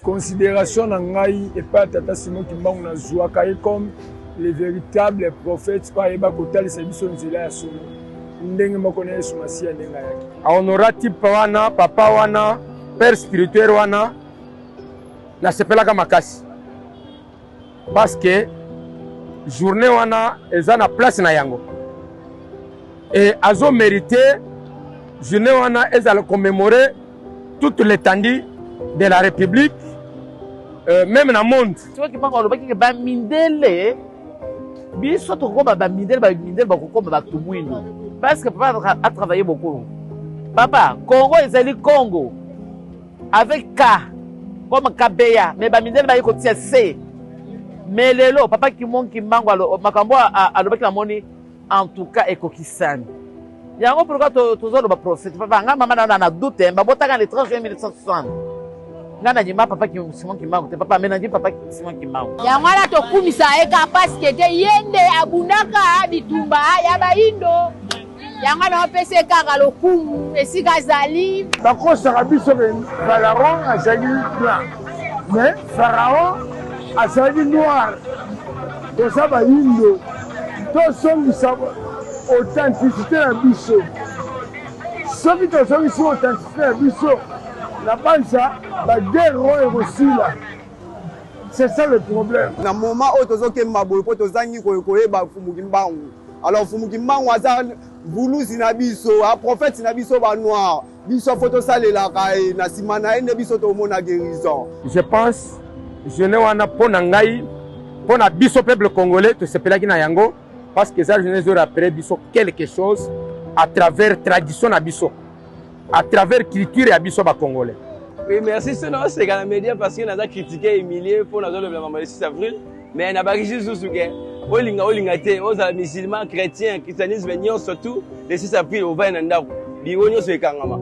Consideration na ngai epai ya tata Simon Kimbangu, nazuaka ye comme le véritable prophète oyo ayeba kotalisa biso nzela ya solo, ndenge moko na Yesu Masiya ndenge ayaki. Ahonora type wana, papa wana, père spirituel wana, nasepelaka makasi parce que journée wana eza na place na yango et azo mériter journée wana ezala commémorer toute l'étendue de la République, même na monde. Soki Kimbangu alobaki ke bamindele, biso tokokoma bamindele, bamindele bakokoma bato mwindo, parce que papa a travaillé beaucoup. Papa, Congo ezali Congo avec K comme Kabeya, mais bamindele baye kotia C. Mais lelo papa Kimon Kimbangu, makambo alobaki, namoni en tout cas ekokisami yango. Pourquoi tozoloba prophète papa? Nga mama na doute, babotaka le 30 juin 1960. Nga nandima papa Simon Kimbangu te papa, mais nandimi papa Simon Kimbangu. Yango wana tokumisa ye kaka parce que te ye nde abundaka bitumba ya bayindo. Yango wana opesa ye kaka lokumu esika azali. Bakosaka biso ke pharaon azalaki blanc, mais pharaon azalaki noir. Toza bayindo, tozongisa authenticité na biso. Soki tozongisi authenticité na biso na banza, baguerre oyo ekosila. C'est ça le problème. Na moment oyo tozokemba boye mpo tozangi koyeba Mfumu Kimbangu. Alors Mfumu Kimbangu aza mvuluzi na biso, prophète na biso banoir. Biso fo tosalelaka ye, na nsima na ye nde biso tomona guérison. Je pense journée wana, mpo na ngai, mpo na biso peuple congolais, tosepelaki na yango parce que eza journée ezorappeler biso quelque chose à travers tradition na biso, à travers culture ya biso bacongolais. Oui, merci. Sinon, c'est na média parce que naza critiqué, humilié pour nazolobela maman le 6 avril. Mais na bakisi lisusu ke olinga olinga te, ozala musulman, chrétien, christianisme nyonso, tout le 6 avril ovai na ndako, biro nyonso ekangama.